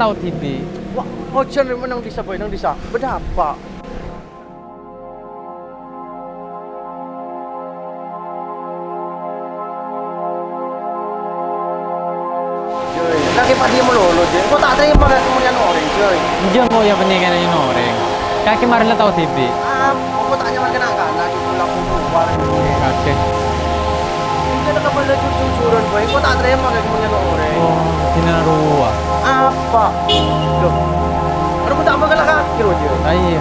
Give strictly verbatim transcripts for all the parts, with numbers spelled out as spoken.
Tao dhibi'. Wah, ojhân rè, neng dissa, Boy, neng dissa. Bâdâ apa? Jây, kakè padâ malolo, Jây. Engko' ta' tarèma kakè molja'an orèng, Jây. Enjâ' engko' ya panèka molja'an orèng. Kakè marè la tao dhibi'. Ah, engko' ta' nyaman kana'-kana', cuma langsung keluar. Kakè. Engko' ta' kabâlâ jujur-jujuran, Boy. Engko' ta' tarèma kakè molja'an orèng. Oh, dinah rowa. Apa? Loh. Aduh, engko' ta' bhâkal kakè, Jây. Ah, iyâ.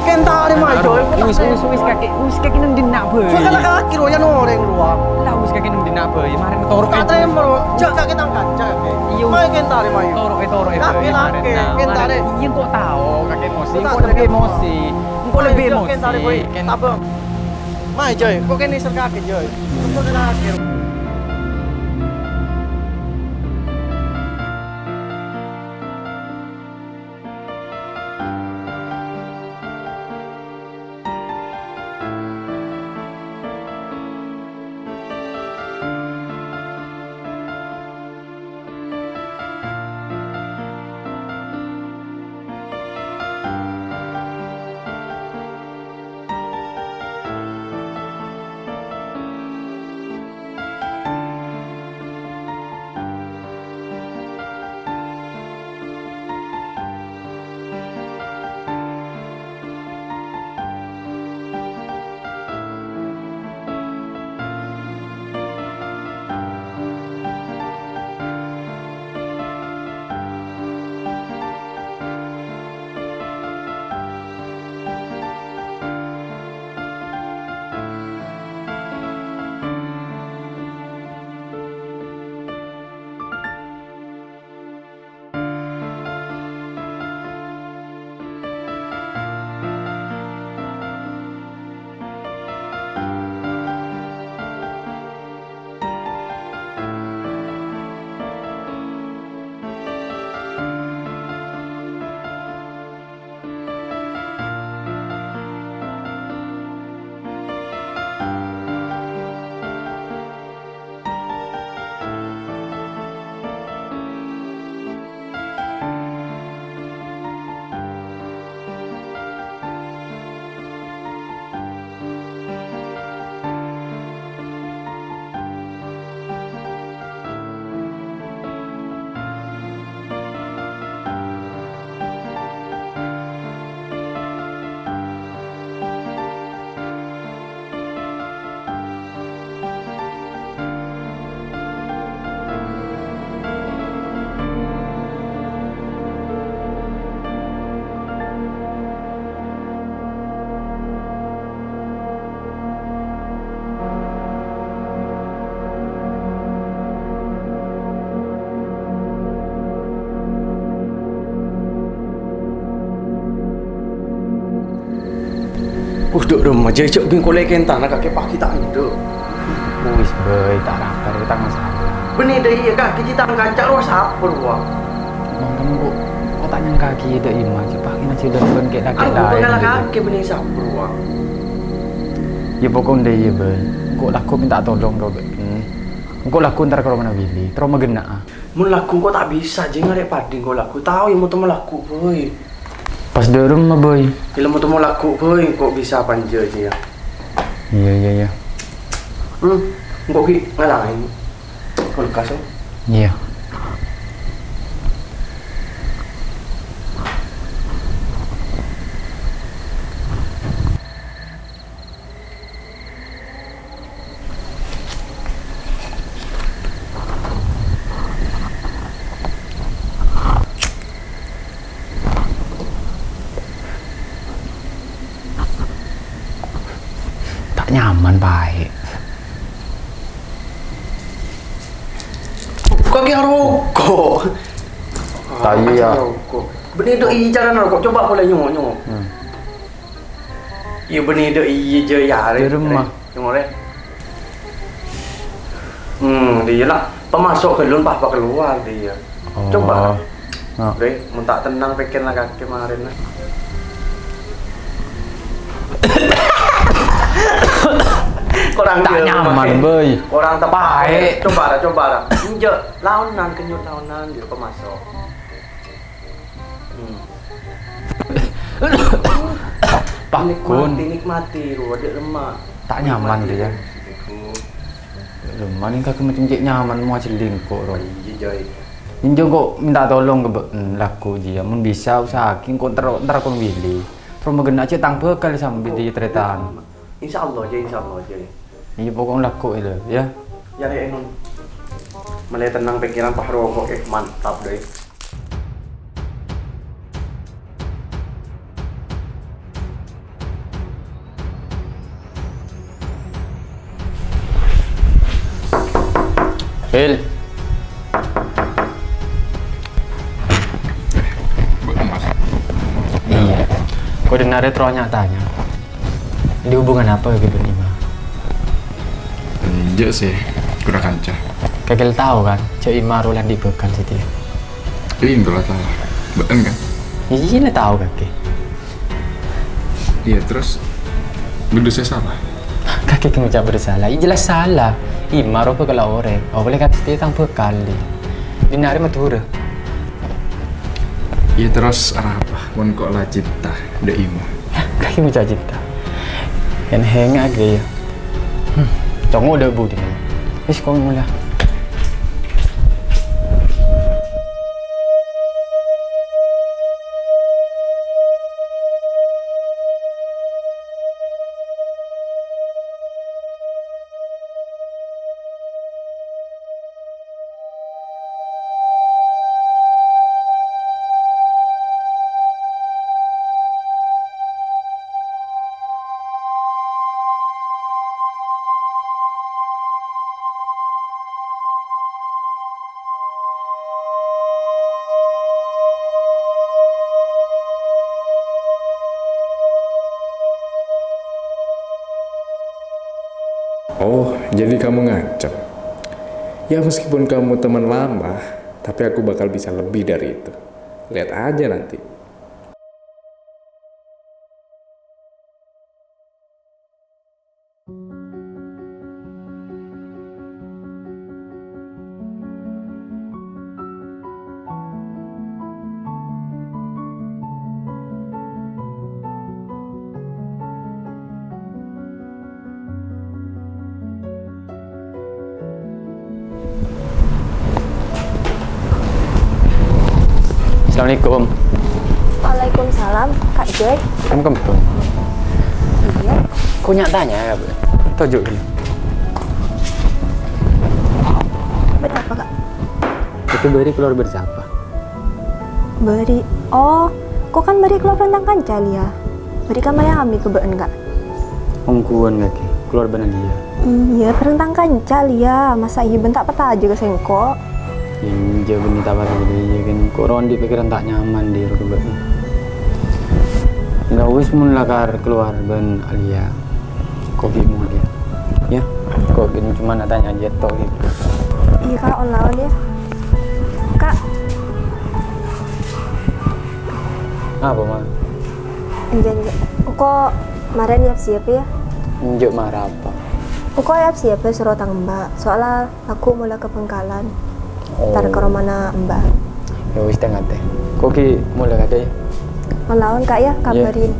Kèng tarèma, Jây. Engko' ta' wis, wis, wis, kakè. Wis, kakè neng dinna', Boy. Bhâkal kakè, Jây, molja'an orèng rowa. Lah, wis, kakè neng dinna', Boy. Marè toro'. Ta' tarèma, Jây. Jâ' kakè tang kanca, kakè. Iyâ. Mayu kèng tarèma, mayu. Toro', toro', Boy. Kakè, marè, kakè, nah, kèng marè. Iyâ, engko' tao, kakè emosi. Engko' lebbi emosi. Engko' lebbi emosi. Mayu, Jây. Engko' kèng èsèr kakè, Jây. Engko' kèng èsèr kakè. Wah, dhu' remma, jhâ' jhâ' ghi' engko' lè kèntana kakè paghi ta' endâ'. Wis, Bâi, ta' rapa rèya, ta' masalah. Bânnè dâ' iyâ, kakè cè' tang kanca rowa sapa rowa? Mangkana engko', engko' ta' nyangka kèya dâ' Ima, cè' paghi na jhâlân bân kè-, kakè laèn, bhâi. Kakè bânnè sapa rowa? Yâ, pokok dâ' iyâ, Bâi. Engko' lagghu' mènta tolong ka bâ'na. Engko' lagghu' entar ka romana Willy, terro magenna'a. Mon lagghu' engko' ta' bisa, jhâ' ngarè' padâ engko' lagghu'. Tao yâ, mon temmo lagghu', Bâi. Pas dâ' remma, Bâi. Yâ la mon temmo lagghu', Bâi, engko' bisa panja jiyâ. Iyâ, iyâ, iyâ. Hmm, engko' ghi' ngalaèn kulkas, oh. Iyâ. Ta' nyaman, Pak. Kok ki aroko? Ta' iyâ. Aroko. Bânnè dâ' iyâ carana kok. Coba polè nyongo', nyongo'. Hmm. Iyâ, bânnè dâ' iyâ, jhâ' yâ, arè. Dâ' remma. Nyongo', rè. Hmm, dâ' iyâ la. Pamaso' ghâllu, pas pakalowar dâ' iyâ. Oh. Coba. Nah. Rè, mon ta' tennang pèkkèrra kakè marèna. Korang ta' nyaman, Bâi. Korang tepat. Paè. Coba ra, coba ra. Enjâ', laonan, kènyo' laonan, yâ, pamaso'. Pakon. Nikmati, nikmati, Ru, adâ' lemma'. Ta' nyaman, Ru, ya? Nikmati, Ru. Lemma' nèng kakè macem cè' nyaman, mau ajelling kok, Ru. Iyâ, Jay. Enjâ' kok minta tolong ka bâ'na, lagghu', Ji, ya. Mon bisa, usaha'aghi kok entar, entar kon Willy. Terros maghenna' cè' tang bhâkal sambi di tarètan. Insyaallah, Jay, insyaallah, Jay. Iyâ, pokokna lagghu' lho, ya. Ya, rè, Enun. Mèlè tennang pèkkèran, pas roko', eh, mantap, dâi. Bil. Iyâ. Kok dinarè terro nya-tanya. Ada hubungan apa kakè bân Ima? Enjâ' sih, kura kanca. Kakè la tao kan, jâ' Ima rowa la andi' bhâkal satèya. Iyâ, enggak lah tao. Bâ'na kan? Iyâ, la tao kakè. Iyâ, terros bâdâ sè salah? Kakè kè ngoca' bâdâ salah? Iyâ, jelas salah. Ima rowa bhâkal orèng. Apa lè kakè satèya tang bhâkal, Li. Dinarè Madhurâ. Iyâ, terros arapa mon kok la cinta dâ' Ima? Kakè ngoca' cinta. Kan hènga' kakè, yâ. Hmm, congo' dâ' budi. Wis, kok mulai. Oh, jadi kamu ngancam. Ya, meskipun kamu teman lama, tapi aku bakal bisa lebih dari itu. Lihat aja nanti. Assalamualaikum. Waalaikumsalam, Kak Joy. Kamu kempung? Iya. Kok nyak tanya ya, Bu? Toju' gini. Berapa, Kak? Itu beri keluar bersapa? Beri. Oh, kok kan beri keluar tentang kanca, Lia? Beri kan maya ami ke ba'en, Kak. Ongguwan kakè, keluar bân Lia. Iyâ, bâreng tang kanca, Lia. Masa iyâ bân ta' parcajâ ka sèngko'? Enjâ' bânnè ta' parcajâ, iyâ kan. Kok rowa andi' pikiran ta' nyaman, Dir, ka bâ'na. La wis, mon lakar keluar bân Alia. Kopi mau, Lia. Ya, kok gini cuma nak tanya aja, toh, gitu. Iyâ, Kak, on laon, yâ. Kak. Apa, Ma? Enjâ', enjâ'. Engko' marèn yap-siyap, yâ. Enjâ' mara apa? Engko' yap-siyap, yâ, soro tang Mbak. Soalnya aku mulai ke Bangkalan. Oh. Entar ke romana Mbak. Ya wis, tengah teh. Koki mulai kadè. On laon, Kak, yâ, kabarin.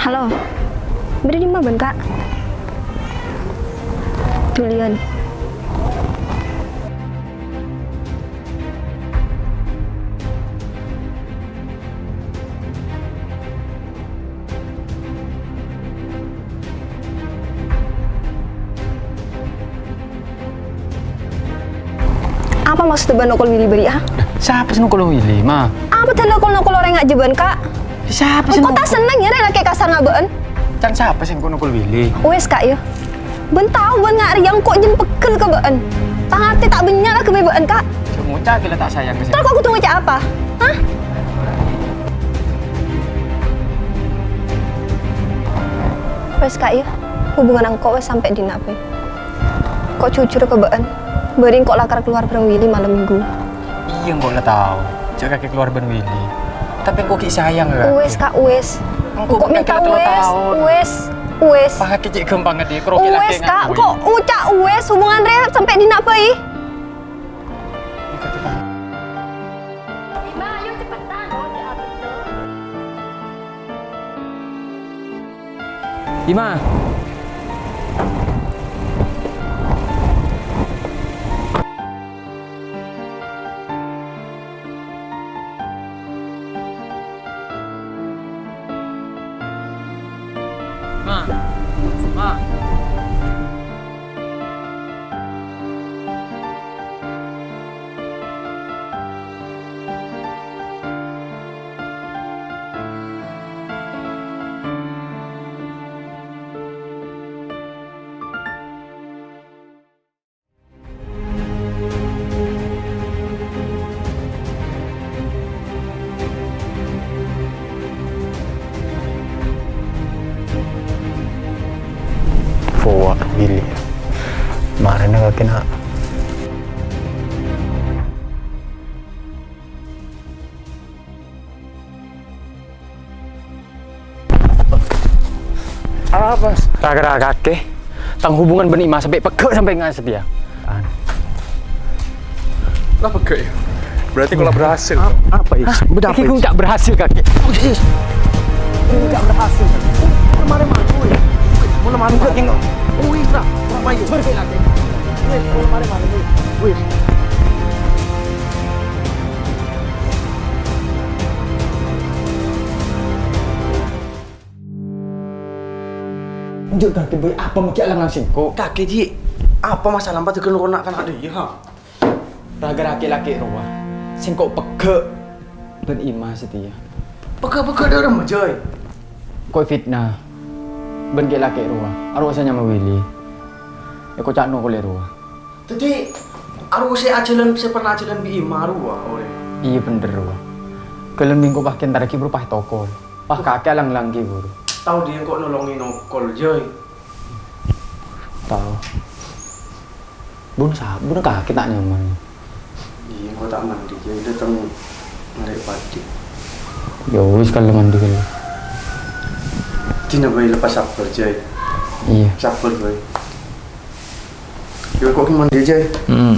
Halo. Bâdâ dimma bân, Kak? Julian. Apa maksud bân nokol Willy bâri', ha? Sapa sè nokol Willy, Ma? Apa dhân nokol-nokol orèng ajâbân, Kak? Sapa sè nokol? Engko' ta' senneng, yâ, rèng lakè' kasar ngabâ'ân. Can sapa sè engko' nokol Willy? Wes, Kak, yâ. Bân tao bân nga' rèya engko' jân peggel ka bâ'ân. Pangartè ta' bânnya' la ghâbây bâ'ân, Kak. Jhâ' ngoca' ghellâ' ta' sayang ka sè. Terros kok kodhu ngoca' apa? Hah? Wes, Kak, yâ. Hubungan engko' wes sampè' dinna' bhâi. Kok jujur ka bâ'ân. Bâri' engko' lakar kalowar bân Willy malem Minggu. Iyâ, engko' la tao jâ' kakè kalowar bân Willy. Tapè engko' ghi' sayang ka kakè. Wes, Kak, wes. Engko' minta wes, wes, wes. Pas kakè cè' ghâmpangnga dhi, karo kakè. Wes, Kak, kok ngoca' wes, hubungan rè sampè' dinna' bhâi? Ima, ayo cepetan, oh, diatur. Ima. Ma. Ma. Powa, Billy. Marèna kakè na'. Apa, Mas? Ra-, ra-, kakè. Tang hubungan bân Ima sampè' pegghâ' sampè' nga' satèya. An. Lah, pegghâ', yâ? Berarti kolaborasi. Ap-, apa, Is? Hah? Bâdâ apa, Is? Iki ghu nggak berhasil, kakè. Oh, yes. Ini nggak berhasil, kakè. Kemarin malu, ya. Mau lemari malu. Enggak, enggak. Oh, Is, lah. Apa, Is? Pergi lagi. Wis, mau lemari malu, wis. Wis. Enjâ', kakè, Boy, apa makè alang-alang sèngko'? Kakè, Ji, apa masalah empa' tegel noro' na'-kana' dâ' iyâ, ha? Ra-, gara' kakè lakè' rowa, sèngko' pegghâ' bân Ima satèya. Pegghâ'-pegghâ' dâ' remma, Joy? Ko' fitnah bân kakè lakè' rowa, arowa sè nyama Willy. Èkoca'no polè rowa. Dhâddhi, arowa sè ajhâlân, sè pernah ajhâlân bi' Ima rowa, orèng? Iyâ, bhender, rowa. Ghellem bi' engko' pas kèntaraghi buru pas tokol. Pas kakè alang-langaghi buru. Tao dhi engko' nolongè nokol, Joy? Tao. Bun sa-, bun kakè ta' nyaman. Iyâ, engko' ta' mandi, Joy. Dâteng ngarè' padi. Ya wis, kala mandi, kala. Dina bhâi lepas sabbhâr, Joy. Iyâ. Sabbhâr, Joy. Yuk, kok mandi aja, ya? Hmm.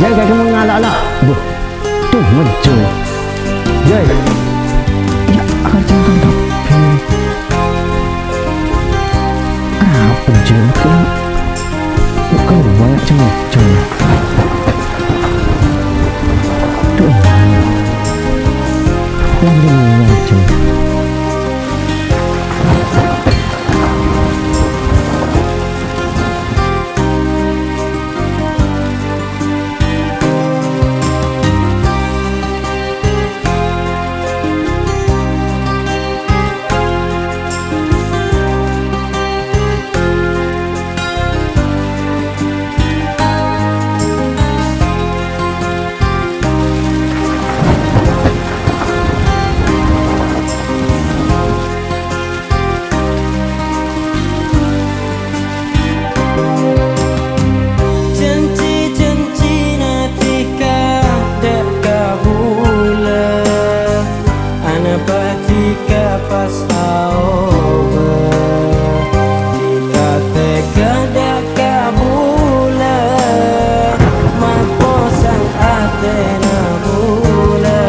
Yâ, kakè mon ngala'-ala'. Duh, tuh, mojjhâng. Yâ, yâ, akan cangkang kabbhi. Apa, Jeng? Kok keluar, Jeng? Jeng. Duh, lanjut, Jeng. Janji-janjina dhika dâ' kabulâ, anapa dhika pas aobâ? Dhika tega dâ' kabulâ, maposang atèna bulâ.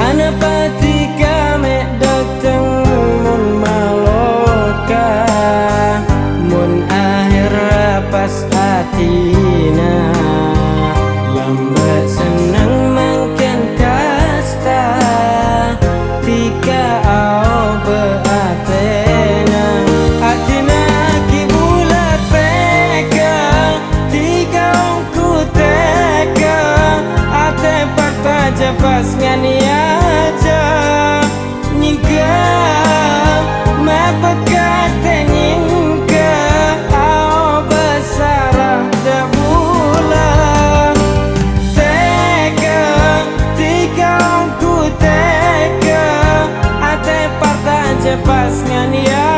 Anapa dhika mè' dâteng mon maloka, mon ahèrra pas adina, lambâ' senneng mangkèn kasta, dhika aobâ atèna. Adina ghi' bulâ tega, dhika ongghu tega, atè partajâ pas nganèyajâ. Nyèngghâ, mapèt katè nyèngghâ, aobâ sara dâ' bulâ. Tega, dhika ongghu tega, atè partajâ pas nganèyajâ.